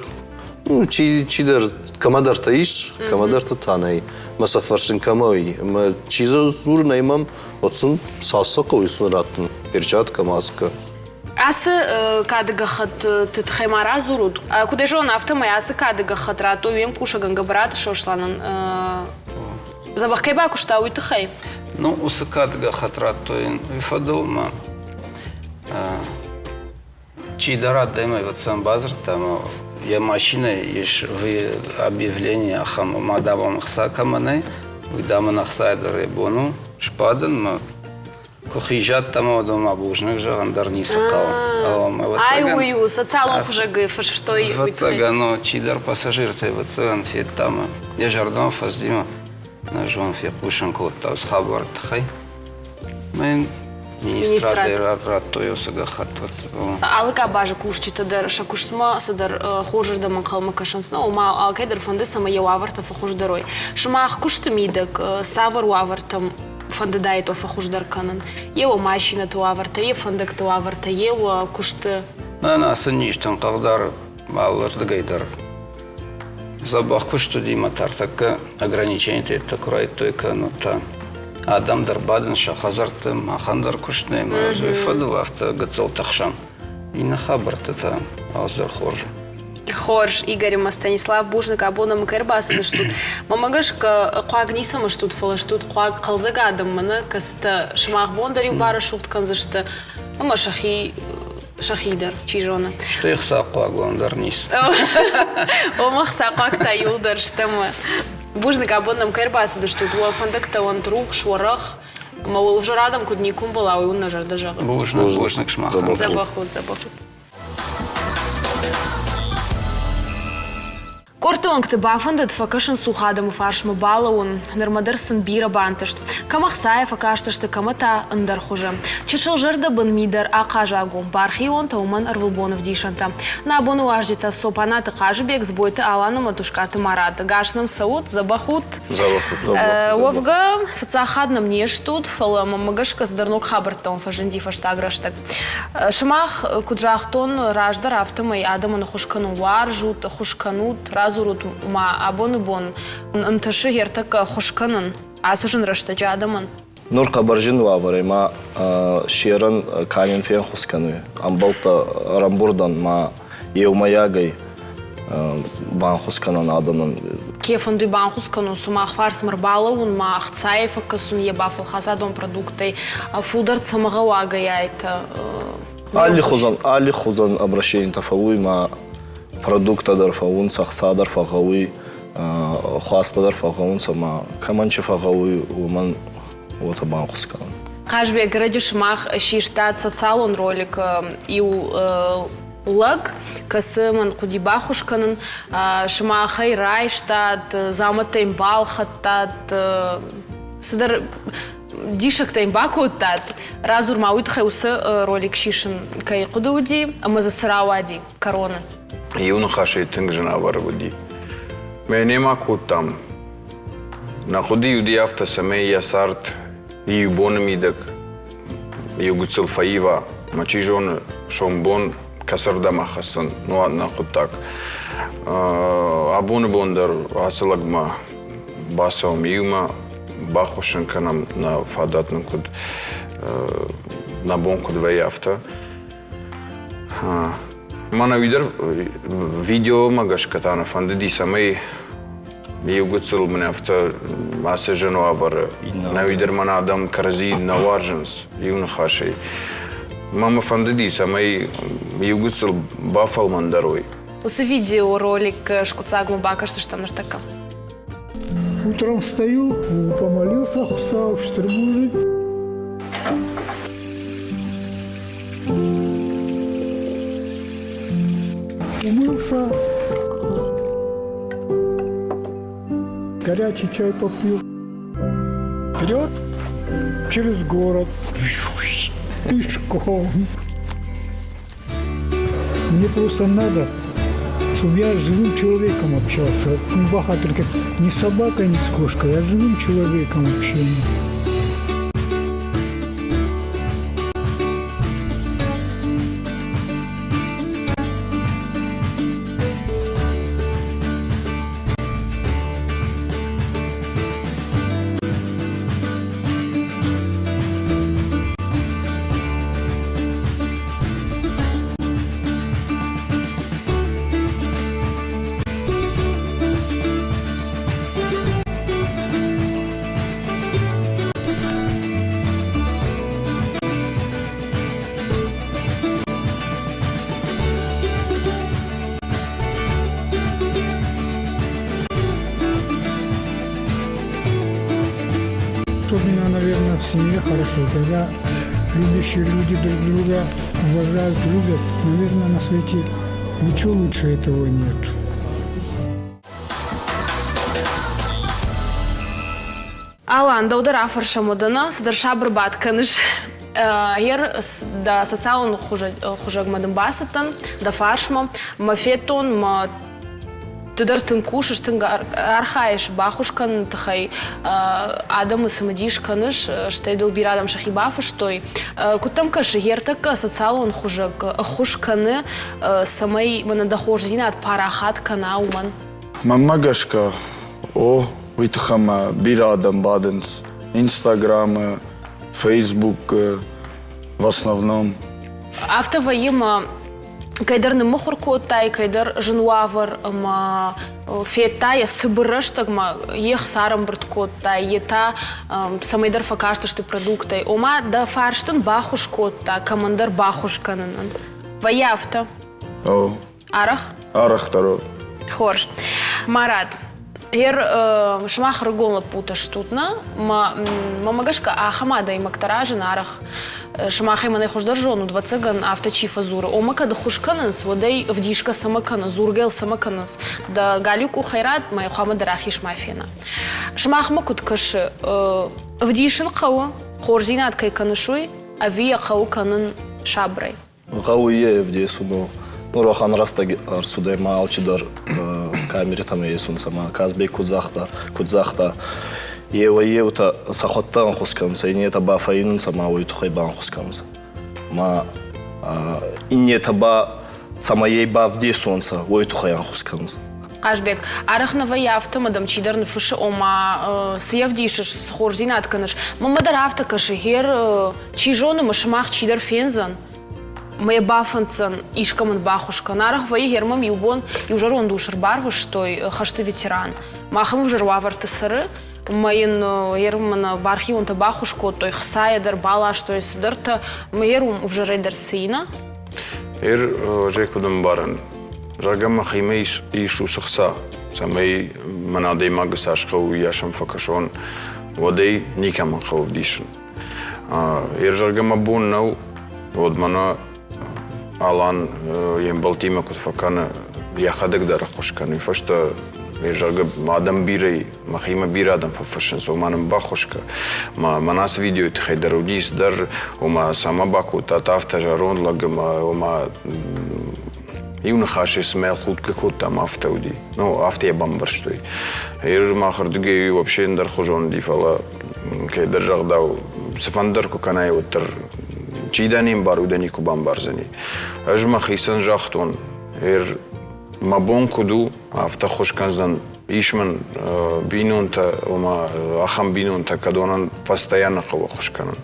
Ну, чи, чидӕр, кӕмӕдӕртӕ ис, кӕмӕдӕртӕ та нӕй. Мӕ сӕ фӕрсын кӕмӕ ӕмӕ чи дзы дзуры нӕй мӕм, уӕд сын цас сӕ хъӕуы сын раттын перчатка, маскӕ. Ацы кады гӕххӕтты тыххӕй ма радзурут. Куыд ӕй зонын, афтӕмӕй ацы кады гӕххӕтт радтой уе мкусӕгӕн Гӕбӕраты Сосланӕн. Дзӕбӕх кӕй бакуыста, уый тыххӕй? Ну, уыцы кады гӕххӕтт радтой йын уый фӕдыл ӕмӕ чидӕр адӕмӕй ӕвӕццӕгӕн бадзырдта ӕмӕ йӕ машинӕйы ис объявление ахӕм, ма дам ӕм ӕхца кӕмӕ нӕй, уый дам ын ӕхцайӕ дӕр йӕ бон у сбадын ӕмӕ куы хизат ӕмӕ уыдонмӕ бузныг зӕгъын дӕр ницы хъӕуы. Ай уый у, социалон хуызӕгы фыстой. Ӕвӕццӕгӕн, ну, чидӕр пассажиртӕ ӕвӕццӕгӕн федта ӕмӕ йӕ зӕрдӕмӕ фӕцыди нӕ зон фехъусын кодта уыцы хабары тыххӕй. Мӕн министрадӕй радтой уыцы гӕххӕтт. Алы къабазы кусджытӕ дӕр сӕ куыстмӕ цыдӕр хорзырдӕм ӕнхъӕлмӕ кӕсынц, нӕ, ома алкӕй дӕр фӕнды, цӕмӕй йӕ уавӕртӕ фӕхуыздӕр уой. Сымах куысты мидӕг цавӕр уавӕртӕм фӕндыдаид уӕ фӕхуыздӕр кӕнын? Йе уӕ машинӕты уавӕртӕ, йе фӕндӕгты уавӕртӕ, йе уӕ куысты? Нӕ, нӕ, ацы низтӕн хъыгдары алырдыгӕй дӕр. Дзӕбӕх куыст уыди мӕ тӕртӕккӕ ограниченийтӕ куы райдыдтой кӕнын, та адӕм дӕр бадынц сӕ хӕдзӕртты, махӕн дӕр куыст нӕй, ӕмӕ уый фӕдыл афтӕ гыццыл тыхсӕм. Иннӕ хабӕрттӕ та алцыдӕр хорз. Хорз, Игорь ӕмӕ Станислав, бузныг, абон ӕм кӕй ӕрбацыдыстут. Мӕнмӕ гӕсгӕ, хъуаг ницӕмӕ стут, фӕлӕ стут хъуаг хъӕлдзӕг адӕммӕ, нӕ, кӕцытӕ сымах бон дӕр-иу барӕсугъд кӕндзысты ӕмӕ сӕхи сӕхи дӕр, чи зоны. Стӕй хцахъуаг уӕм дӕр ницы. Ома хцахъуаг та иуылдӕр стӕм. Бузныг, абон нӕм кӕй ӕрбацыдыстут, уӕ фӕндӕгтӕ уӕнт рухс, уӕрӕх, ӕмӕ уыл ӕвзӕр адӕм куыд никуы мбӕла, уый уын нӕ зӕрдӕ зӕгъы. Бузныг, бузныг сымахӕн. Дзӕбӕх ут, дзӕбӕх ут. Къордты уӕнгты бафӕндыд фӕкӕсын цух адӕмы фарсмӕ балӕууын. Нырмӕ дӕр сын бирӕ бантыст. Кӕм ӕхцайӕ фӕкастысты, кӕмӕ та ӕндӕр хуызы. Чысыл зӕрдӕбын ми дӕр ахъазаг у. Бархионтӕ уымӕн ӕрвылбон ӕвдисӕнтӕ. Нӕ абоны уазджытӕ Цопанаты Хъазыбег, Дзбойты Алан ӕмӕ Тускъаты Марат. Гас нӕм цӕут, дзӕбӕх ут! Уӕвгӕ, фыццаг хатт нӕм не стут, фӕлӕ мӕнмӕ гӕсгӕ цыдӕр ног хабӕрттӕ уӕм фӕзынди фӕстаг рӕстӕг. Сымах, куыд загътон, раздӕр афтӕмӕй адӕмӕн ӕххуыс кӕнын уарзут, ӕххуыс кӕнут, радзурут ма абоны бон ӕнтысы ӕртӕккӕ ӕххуыс кӕнын ацы зын рӕстӕджы адӕмӕн? Нур хъӕбӕр зин уавӕрӕй ма серӕн ка нин фенхус кӕнуй, ӕмбӕлттӕ ӕрӕмбурдӕн ма еумӕйагӕй банхус кӕнӕн адӕмӕн. Ке фӕндуй банхус кӕнун, сумах фарсмӕ ӕрбалӕуун ма ӕхцайӕй фӕккӕсун, е ба фӕлхасадон продукттӕй фулдӕр цӕмӕ гъӕуагӕй айтӕ? Аллихузӕн, аллихузӕн обращенитӕ фӕууй ма продукттӕ дӕр фӕуунцӕ, ӕхца дӕр фӕгъгъӕуй, хуастӕ дӕр фӕгъгъӕунцӕ ма кӕмӕн чи фӕгъгъӕуй, уомӕн уотӕ банхус кӕнун. Хъазбег, ӕрӕджы сымах систат социалон ролик иу лӕг, кӕцы мӕн хъуыди баххуыс кӕнын, сымахӕй райстат, дзаумӕттӕ йын балхӕдтат, цыдӕр диссӕгтӕ йын бакодтат. Радзур ма уый тыххӕй уыцы ролик сисын кӕй хъуыды уыди ӕмӕ дзы цы рауади кӕроны? Иу ныхасӕй тынг зынӕвӕрд уыди. Мӕ немӕ кодтам. Нӕ хъуыды уыди афтӕ, цӕмӕй йӕ цард иу боны мидӕг иу гыццыл фӕива, ӕмӕ чи зоны, сомбон кӕцырдӕм ахӕссын, ну, нӕ хъуыддаг. Абоны бон дӕр ацы лӕгмӕ бацӕуӕм иумӕ, баххуыс ын кӕнӕм, нӕ фадат нын куыд, нӕ бон куыд вӕййы, афтӕ. Мӕнӕ уый дӕр видеомӕ гӕсгӕ та нӕ фӕндыди, цӕмӕй иу гыццыл мын афтӕ ацы зын уавӕры нӕуи дӕр мӕн адӕм кӕрӕдзи нӕ уарзынц иу ныхасӕй. Мӕ мӕ фӕндыди, цӕмӕй иу гыццыл бафӕлмӕндӕр уой. Уыцы видеоролик скъуыддзагмӕ бакӕсдзыстӕм ныртӕккӕ. Утром встаю, помолился Хуцау, стыр бузныг. Умылся, горячий чай попил. Вперед через город, пешком. Мне просто надо, чтобы я с живым человеком общался. Ну, только не с собакой, не с кошкой, а с живым человеком общение. Особенно, наверное, в семье хорошо, когда любящие люди друг друга уважают, любят. Наверное, на свете ничего лучше этого нет. Алан, дӕу дӕр афӕрсӕм уӕдӕ цыдӕр сабыр бадт кӕныс. Ер дӕ социалон хуызӕгмӕ дын бацыдтӕн, дӕ фарсмӕ, мӕ федтон, мӕ ды дӕр тынг кусыс, тынг архайыс баххуыс кӕныны тыххӕй, адӕмы цымыдис кӕныс, стӕй дыл бирӕ адӕм сӕхи бафыстой. Куыд дӕм кӕсы, ӕртӕккӕ социалон хуызӕг ӕххуыс кӕны, цӕмӕй мӕнӕ дӕ хорздзинад парахат кӕна, уымӕн? Мӕнмӕ гӕсгӕ, о, уый тыххӕй ма бирӕ адӕм бадынц Инстаграмы, Фейсбукы, в основном. Афтӕ вӕййы мӕ. Кӕйдӕр ныммыхуыр кодтай, кӕйдӕр зын уавӕр ӕмӕ федта йӕ цыбыр рӕстӕгмӕ йе хца ӕрӕмбырд кодтай, йе та цӕмӕйдӕр фӕкастысты продукттӕй. Ома дӕ фарст ын баххуыс кодта кӕмӕндӕр баххуыс кӕнынӕн. Вӕййы афтӕ? О. Арӕх? Арӕхдӕр. Хорз. Марат, Ер сымах ӕрыгон лӕппутӕ стут, нӕ? Мӕ гӕсгӕ ахӕм адӕймӕгтӕ разын арӕх сымахӕй мӕнӕй хуыздӕр зонут, ӕвӕццӕгӕн, афтӕ чи фӕдзуры. Ома кӕд ӕххуыс кӕнынц, уӕд ӕй ӕвдисгӕ цӕмӕ кӕнынц, дзургӕ йыл цӕмӕ кӕнынц. Дӕ галиу къухӕй рад, мӕ хъуамӕ дӕ рахиз ма фена. Сымахмӕ куыд кӕсы, ӕвдисын хъӕуы, хорздзинад кӕй кӕныс, уый, ӕви йӕ хъӕуы кӕнын сабырӕй? Гъӕуй е ӕвдесун. Нур уӕхӕн рӕстӕг ӕрцудӕй ма алчидӕр камеритӕмӕ есунцӕ ма Казбек куд загъта, куд загъта, еуӕй-еутӕ сӕхуӕдтӕ ӕнхус кӕнунцӕ, иннетӕ ба фӕййинунцӕ ма уой туххӕй банхус кӕнунцӕ. Ма иннетӕ ба цӕмӕй ӕй бавдесонцӕ, уой туххӕй ӕнхус кӕнунцӕ. Хъазбег, арӕх нӕ вӕййы афтӕ, ӕмӕ дӕм чидӕр ныффыссы, ома цы йӕ вдисыс, цы хорздзинад кӕныс. Мӕнмӕ дӕр афтӕ кӕсы, гъер чи зоны, мӕ сымах чидӕр фендзӕн, мӕ йӕ бафӕнддзӕн искӕмӕн баххуыс кӕн. Арӕх вӕййы, гъер мӕм иу бон иу зӕронд ус ӕрбарвыстой, хӕсты ветеран. Мах ӕм ӕвзӕр уавӕрты цӕры, мӕ йын гъер мӕнӕ бархионтӕ баххуыс кодтой, хцайӕ дӕр баластой цыдӕртӕ, мӕ гъер уым ӕвзӕрӕй дӕр цы и, нӕ? Гъер ӕз ӕй куыд ӕмбарын, зӕгъгӕ, мӕхимӕ ис, ис уыцы хца, цӕмӕй мӕн адӕймагы цас хъӕуы, уыйас ӕм фӕкӕсон, уӕд ӕй никӕмӕн хъӕуы ӕвдисын. Йе зӕгъгӕ, мӕ бон нӕу, уӕд мӕнӕ Алан йе мбӕлттимӕ куыд фӕкӕны, йӕхӕдӕг дӕр ӕххуыс кӕны. Уый фӕстӕ, зӕгъгӕ, адӕм бирӕ, мӕхимӕ бирӕ адӕм фӕфыссынц, ома нын баххуыс кӕ. Мӕнӕ ацы видеойы тыххӕй дӕр уыдис дӕр, ома цӕмӕ бакодтат афтӕ зӕронд лӕг ӕмӕ ома иу ныхасӕй цымӕ худгӕ кодтам, афтӕ уыди. Ну, афтӕ йӕ бамбӕрстой. Ер махырдыгӕй вообще ӕндӕрхуызон уыди, фӕлӕ кӕйдӕр зӕгъдау, цыфӕнды дӕр куы кӕнай, уӕддӕр чи дӕ не мбары, уый дӕ никуы бамбардзӕни. Ӕз мӕхицӕн загътон, ер мӕ бон куыд у, афтӕ ххуыс кӕндзӕн. Ис мын бинонтӕ, ома ахӕм бинонтӕ, кӕдонӕн постоянно хъӕуы ӕххуыс кӕнын.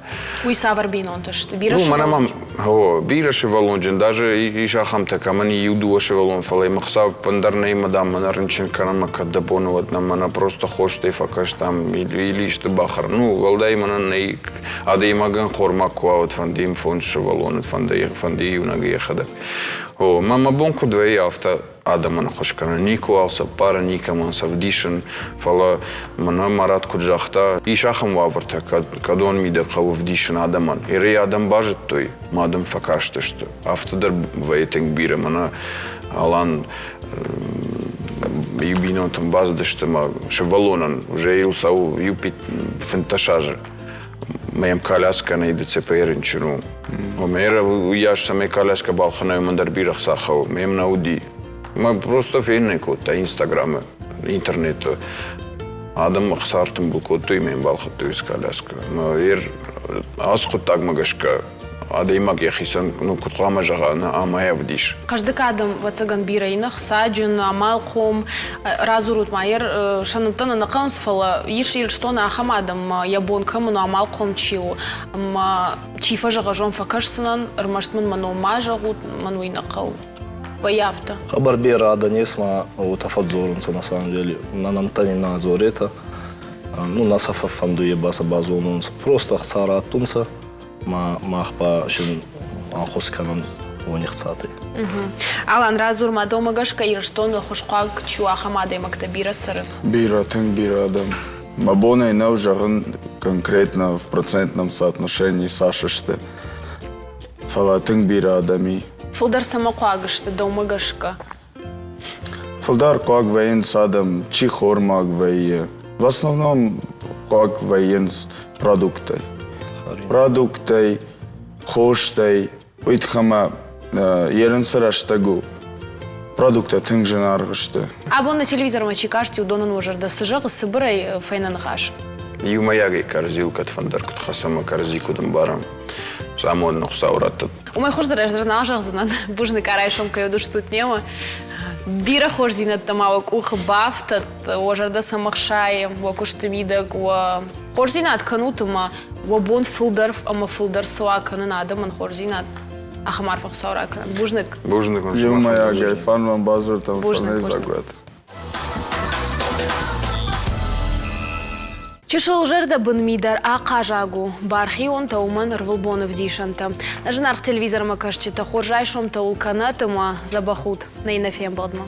Уый цавӕр бинонтӕ сты? Бирӕ ну, мӕнӕ мӕм о, бирӕ сывӕллонджын, даже ис ахӕмтӕ, кӕмӕн иу-дыууӕ сывӕллон, фӕлӕ йӕм ӕхца ӕппындӕр нӕй, мӕ дам, мӕнӕ рынчын кӕнӕм, мӕ кӕд дӕ бон уӕд нӕ, мӕнӕ просто хостӕй фӕкастам или исты бахӕр. Ну, уӕлдай мӕнӕн нӕй, адӕймагӕн хормаг куы уа, уӕд фӕнды йын фондз сывӕллоны, фӕнды, фӕнды иунӕг йӕхӕдӕг. О, мӕ мӕ бон куыд вӕййы, афтӕ адӕмӕн ӕххуыс кӕнын, никуыуал сӕ ппарын, никӕмӕн сӕ вдисын, фӕлӕ мӕнӕ Марат куыд загъта, ис ахӕм уавӕртӕ, кӕдон мидӕг хъӕуы вдисын адӕмӕн. Ирӕй адӕм базыдтой, мӕ адӕм фӕкастысты. Афтӕ дӕр вӕййы тынг бирӕ. Мӕнӕ Алан иу бинонтӕм бацыдысты мӕ сывӕллонӕн уже йыл цӕуы иу 15 азы. Мӕ йӕм коляскӕ нӕй ДЦП-йы рынчын у. Мӕ уыйас цӕмӕй коляскӕ балхӕнай, уымӕн дӕр бирӕ хца хъӕуы. Мӕм нӕ уыди. Мӕ просто фенын кодта Инстаграмы, интернеты. Адӕм ӕхца ӕртымбыл кодтой ӕмӕ йын балхӕдтой уыцы коляскӕ. Мӕ ацы хъуыддагмӕ гӕсгӕ адӕймаг йӕхицӕн ну, куыд хъуамӕ зӕгъа, нӕ ам ӕй ӕвдис. Хъӕздыг адӕм, ӕвӕццӕгӕн, бирӕ и ӕхцаджын, амалхъом. Радзурут ма, ер сӕ нӕмттӕ нӕ хъӕуынц, фӕлӕ ис Ирыстоны ахӕм адӕм, йӕ бон кӕмӕн у, амалхъом чи у, ӕмӕ чи фӕзӕгъа, зон фӕкӕсдзынӕн, ӕрмӕст мын мӕ ном ма зӕгъут, мӕн уый нӕ хъӕуы. Вӕййы афтӕ. Хъӕбӕр берӕ адӕн ес ма уотӕ фӕдздзорунцӕ на самом деле. Нӕ нӕмттӕ нин нӕ дзоретӕ. Ну, нӕ сӕ фӕффӕндуй, е ба сӕ базонунцӕ. Просто ӕхца раттунцӕ, ма мах ба син ӕнхус кӕнӕн уони хцатӕй. Алан, радзур ма, дӕумӕ гӕсгӕ Ирыстоны хуызхъуаг чи у, ахӕм адӕймӕгтӕ бирӕ цӕры? Бирӕ, тынг бирӕ адӕм. Мӕ бонӕй нӕу зӕгъын конкретно в процентном соотношении цас сты, фӕлӕ тынг бирӕ адӕм и. Фылдӕр цӕмӕ хъуаг сты дӕумӕ гӕсгӕ? Фылдӕр хъуаг вӕййынц адӕм, чи хормаг вӕййы. В основном хъуаг вӕййынц продукттӕй. Продукттӕй, хостӕй. Уый тыххӕй ӕмӕ ерын цы рӕстӕг у, продукттӕ тынг зынаргъ сты. Абон нӕ телевизормӕ чи касти, уыдонӕн уӕ зӕрдӕ цы зӕгъы, цыбырӕй фӕйнӕ ныхас. Иумӕйагӕй кӕрӕдзийыл кӕд фӕндӕр куыд хӕцӕм ӕмӕ кӕрӕдзи куыд ӕмбарӕм, цы амонд нын Хуыцау раттӕд. Уымӕй хуыздӕр ӕз дӕр нал зӕгъдзынӕн. Бузныг, райсом кӕй уыдыстут немӕ. Бирӕ хорздзинӕдтӕ ма уӕ къухы бафтӕд, уӕ зӕрдӕ цӕм ӕхсайы, уӕ куысты мидӕг, уӕ хорздзинад кӕнут ӕмӕ уӕ бон фылдӕр ӕмӕ фылдӕр цы уа кӕнын адӕмӕн хорздзинад. Ахӕм арфӕ Хуыцау ракӕнӕд. Бузныг. Бузныг уын. Иумӕйагӕй фӕнмӕн бадзырдтам Бузныг, фӕрнӕй бузныг. дзагуат. Чысыл зӕрдӕбын ми дӕр ахъазаг у. Бархионтӕ уымӕн ӕрвылбон ӕвдисӕнтӕ. Зынаргъ телевизормӕ кӕсджытӕ хорз райсомтӕ уыл кӕнӕт ӕмӕ дзӕбӕх ут. Нӕ иннӕ фембӕлдмӕ.